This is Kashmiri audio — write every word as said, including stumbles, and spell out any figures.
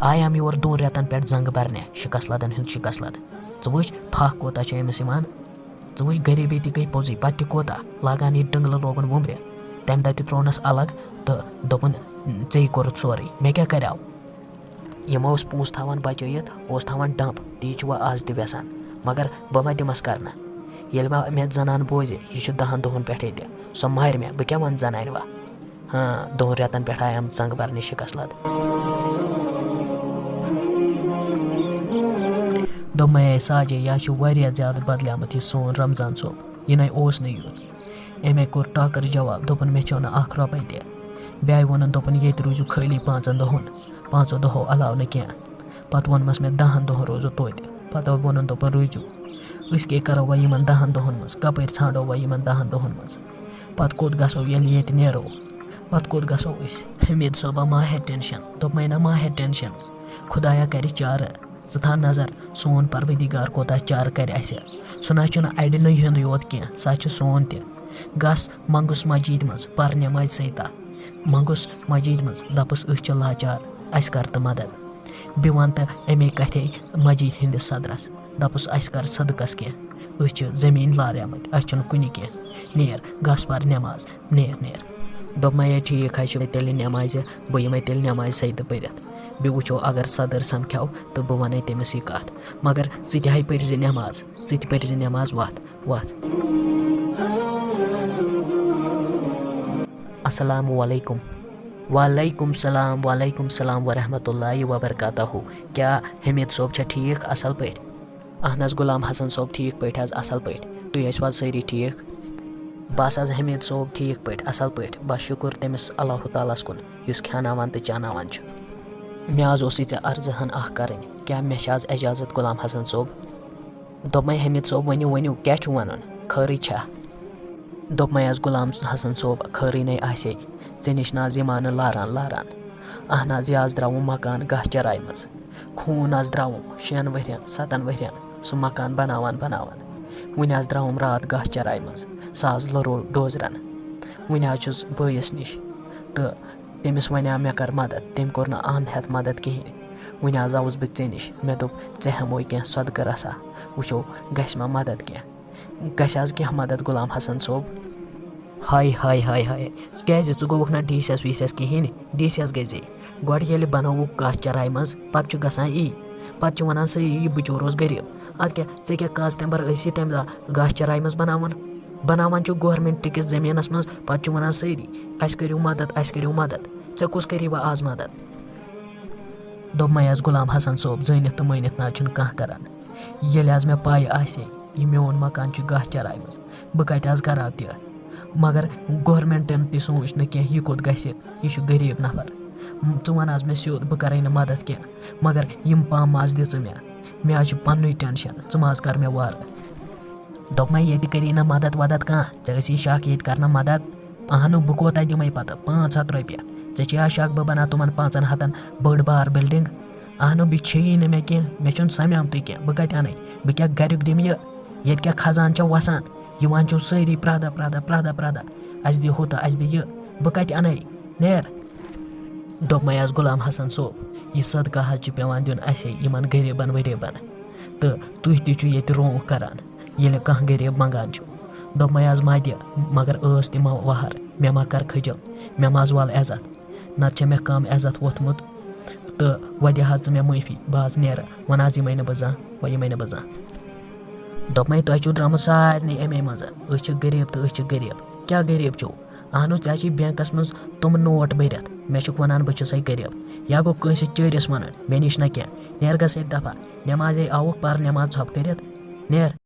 آیام یور دۄن رٮ۪تن پٮ۪ٹھ زنٛگہٕ برنہِ، شِکس لدن ہُنٛد شِکس لد۔ ژٕ وٕچھ، پھکھ کوتاہ چھُ أمِس یِوان۔ ژٕ وٕچھ، غریٖبی تہِ گٔے پوٚزٕے، پتہٕ تہِ کوتاہ؟ لاگان یہِ ڈٕنٛگلہٕ لوگُن وُمبرِ۔ تَمہِ دۄہ تہِ ترٛوونس الگ تہٕ دوٚپُن، "ژےٚ کوٚرُتھ سورُے، مےٚ کیٛاہ کریٛاو؟" یِمو اوس پونٛسہٕ تھاوان بچٲیِتھ، اوس تھاوان ڈمپ، تی چھُ وۄنۍ آز تہِ وٮ۪سان۔ مگر بہٕ ما دِمس کرنہٕ؟ ییٚلہِ وۄنۍ مےٚ زنان بوزِ، یہِ چھُ دَہن دۄہن پٮ۪ٹھ ییٚتہِ، سۄ مارِ مےٚ، بہٕ کیٛاہ وَنہٕ زنانہِ وۄنۍ؟ ہاں، دۄن رٮ۪تن پٮ۪ٹھ آیام زنٛگہٕ برنہِ شِکس لد۔ دوٚپمَے، "اے ساجے، یہِ حظ چھُ واریاہ زیادٕ بدلیومُت یہِ سون رمضان صٲب، یہِ نے اوس نہٕ یُتھ۔" أمۍ کوٚر ٹاکر جواب، دوٚپُن، "مےٚ چھو نہٕ اکھ رۄپے تہِ۔" بیٚیہِ ووٚنُن، دوٚپُن، "ییٚتہِ روٗزِو خٲلی پانٛژن دۄہن، پانٛژو دۄہو علاوٕ نہٕ کینٛہہ۔" پتہٕ ووٚنمَس مےٚ، "دَہن دۄہن روزو توتہِ۔" پتہٕ ووٚنُن، دوٚپُن، "روٗزِو، أسۍ کیٛاہ کرو وۄنۍ یِمن دَہن دۄہن منٛز؟ کپٲرۍ ژھانڈو وۄنۍ یِمن دَہن دۄہن منٛز؟ پتہٕ کوٚت گژھو ییٚلہِ ییٚتہِ نیرو؟ پتہٕ کوٚت گژھو أسۍ؟" حمید صٲبہ، ما ہےٚ ٹینشن۔ دوٚپمَے، "نہ، ما ہےٚ ٹینشن۔ خدایا کرِ چارٕ۔ ژٕ تھاو نظر، سون پروردگار کوتاہ چارٕ کرِ اَسہِ۔ سُہ نہ چھُنہٕ اَڑِ نٔے ہُنٛدُے یوت کینٛہہ، سُہ چھُ سون تہِ۔ گژھ منٛگُس مسجد منٛز، پر نمازِ سۭتۍ۔ منٛگُس مسجد منٛز، دَپُس، 'أسۍ چھِ لاچار، اَسہِ کر تہٕ مدد۔' بیٚیہِ وَن تہٕ اَمے کَتھے مسجد ہٕنٛدِس صدرس، دَپُس، 'اَسہِ کر صدقس کینٛہہ، أسۍ چھِ زٔمیٖن لاریمٕتۍ، اَسہِ چھُنہٕ کُنہِ کینٛہہ۔ نیر، گژھ پر نماز، نیر، نیر۔'" دوٚپمَے، "ہے، ٹھیٖک حظ چھُ، تیٚلہِ نمازِ، بہٕ یِمَے تیٚلہِ نمازِ سجدٕ پٔرِتھ۔ بیٚیہِ وٕچھو، اگر صدر سمکھیو تہٕ بہٕ وَنَے تٔمِس یہِ کَتھ۔ مگر ژٕ تہِ ہَے پٔرۍ زِ نماز، ژٕ تہِ پٔرۍ زِ نماز، وَتھ، وَتھ۔" السلام علیکم۔ وعلیکم السلام، وعلیکم السلام ورحمۃ اللہ وبرکاتہ۔ کیٛاہ حمید صٲب چھا ٹھیٖک، اَصٕل پٲٹھۍ؟ اہن حظ، غلام حسن صٲب، ٹھیٖک پٲٹھۍ حظ، اَصٕل پٲٹھۍ۔ تُہۍ ٲسِو حظ سٲری ٹھیٖک؟ بس حظ، حمید صٲب، ٹھیٖک پٲٹھۍ، اَصٕل پٲٹھۍ۔ بس شُکُر تٔمِس اللہ تعالیٰ ہَس کُن، یُس کھیٛاناوان تہٕ چاناوان چھُ۔ مےٚ حظ اوسُے ژےٚ عرضہٕ ہن اَکھ کَرٕنۍ۔ کیٛاہ مےٚ چھِ حظ اجازت، غلام حسن صٲب؟ دوٚپمَے، حمید صٲب، ؤنِو، ؤنِو، کیٛاہ چھُ وَنُن؟ خٲرٕے چھا؟ دوٚپمَے حظ، غلام حسن صٲب، خٲرٕے نے آسے۔ ژےٚ نِش نہ حظ یِمہٕ ہا نہٕ لاران لاران۔ اہن حظ، یہِ حظ درٛاوُم مکان گاہ چراے منٛز۔ خوٗن حظ درٛاوُم شٮ۪ن ؤرین، ستن ؤرین سُہ مکان بناوان بناوان۔ وُنہِ حظ درٛاوُم راتھ گاہ چراے منٛز، سُہ حظ لوٚروو ڈوزرن۔ وُنہِ حظ چھُس بٲیِس نِش تہٕ تٔمِس وَنیٛاو، مےٚ کر مدد، تٔمۍ کوٚر نہٕ اَنٛد ہٮ۪تھ مدد کِہیٖنۍ۔ وُنہِ حظ آوُس بہٕ ژےٚ نِش، مےٚ دوٚپ، ژےٚ ہٮ۪موے کینٛہہ صدقہٕ رژھا، وٕچھو گژھِ ما مدد کینٛہہ۔ گژھِ حظ کینٛہہ مدد، غلام حسن صٲب؟ ہاے، ہاے، ہاے، ہاے۔ کیٛازِ، ژٕ گوٚوُکھ نہ ڈی سی یَس وی سی یَس کِہیٖنۍ؟ ڈی سی یَس گژھِ۔ گۄڈٕ ییٚلہِ بنووُکھ کَتھ چراے منٛز، پَتہٕ چھُ گژھان یی۔ پَتہٕ چھِ وَنان سٲری، "یہِ بِچور اوس غریٖب۔ اَدٕ کیٛاہ، ژےٚ کیٛاہ کاز تَمہِ بَرٕ ٲسی تَمہِ دۄہ گاسہٕ چراے منٛز بناوان؟ بناوان چھُ گورمنٹ کِس زٔمیٖنَس منٛز، پَتہٕ چھُ وَنان سٲری، 'اَسہِ کٔرِو مدد، اَسہِ کٔرِو مدد۔' ژےٚ کُس کٔری وۄنۍ آز مدد؟" دوٚپمَے حظ، غلام حسن صٲب، زٲنِتھ تہٕ مٲنِتھ نہ حظ چھُنہٕ کانٛہہ کران۔ ییٚلہِ حظ مےٚ پَے آسہِ ہے، یہِ میون مکان چھُ گاسہٕ چراے منٛز، بہٕ کَتہِ حظ کَرٕ ہا تہِ؟ مگر گورمنٹَن تہِ سوٗنٛچ نہٕ کینٛہہ، یہِ کوٚت گژھِ، یہِ چھُ غریٖب نفر۔ م-، ژٕ وَن حظ مےٚ سیوٚد، بہٕ کَرَے نہٕ مدد کینٛہہ، مگر یِم پَم حظ دِ ژٕ مےٚ، مےٚ حظ چھُ پَننُے ٹٮ۪نشَن، ژٕ مہ حظ کَر مےٚ وارٕ۔ دوٚپمَے، ییٚتہِ کَری نہ مدد ودد کانٛہہ، ژےٚ ٲسی شک ییٚتہِ کَرنہٕ مدد؟ اہنُو، بہٕ کوتاہ دِمَے پَتہٕ؟ پانٛژھ ہَتھ رۄپیہِ۔ ژےٚ چھے شک بہٕ بَناو تِمَن پانٛژَن ہَتَن بٔڑ بار بِلڈِنٛگ؟ اہنُو، بیٚیہِ چھیی نہٕ مےٚ کینٛہہ، مےٚ چھُنہٕ سَمیومتُے کینٛہہ، بہٕ کَتہِ اَنَے؟ بہٕ کیٛاہ گَریُک دِمہٕ یہِ؟ ییٚتہِ کیٛاہ خزان چھےٚ وَسان؟ یِوان چھِو سٲری پرٛدہ پرٛدہ پرٛدہ پرٛدہ، "اَسہِ دِ ہُہ تہٕ اَسہِ دِ یہِ، بہٕ کَتہِ اَنَے؟ نیر۔" دوٚپمَے حظ، غلام حسن صٲب، یہِ صدقہٕ حظ چھُ پٮ۪وان دیُن اَسے، یِمَن غریٖبَن ؤریٖبَن۔ تہٕ تُہۍ تہِ چھِو ییٚتہِ رونٛق کَران، ییٚلہِ کانٛہہ غریٖب منٛگان چھُ۔ دوٚپمَے حظ، "ما دِ، مگر ٲس تہِ ما وَہَر، مےٚ ما کَر کھٔجِل، مےٚ ما حظ وَل عزت، نَتہٕ چھےٚ مےٚ کَم عزت ووٚتھمُت۔ تہٕ وۄنۍ دِ حظ ژٕ مےٚ معٲفی، بہٕ حظ نیرٕ، وۄنۍ حظ یِمَے نہٕ بہٕ زانٛہہ، وۄنۍ یِمَے نہٕ بہٕ زانٛہہ۔" دوٚپمَے، "تۄہہِ چھُو درٛامُت سارنٕے اَمے منٛزٕ، أسۍ چھِ غریٖب تہٕ أسۍ چھِ غریٖب۔ کیٛاہ غریٖب چھِو؟ اہنُو، ژےٚ چھِی بینکَس منٛز تِم نوٹ بٔرِتھ، مےٚ چھُکھ وَنان بہٕ چھُسَے غریٖب۔ یا گوٚو کٲنٛسہِ چٲرِس وَنُن، مےٚ نِش نہ کینٛہہ۔ نیر گژھ ییٚتہِ دفع، نٮ۪مازے آوُکھ پَر، نٮ۪ماز ژھۄپہٕ کٔرِتھ، نیر۔"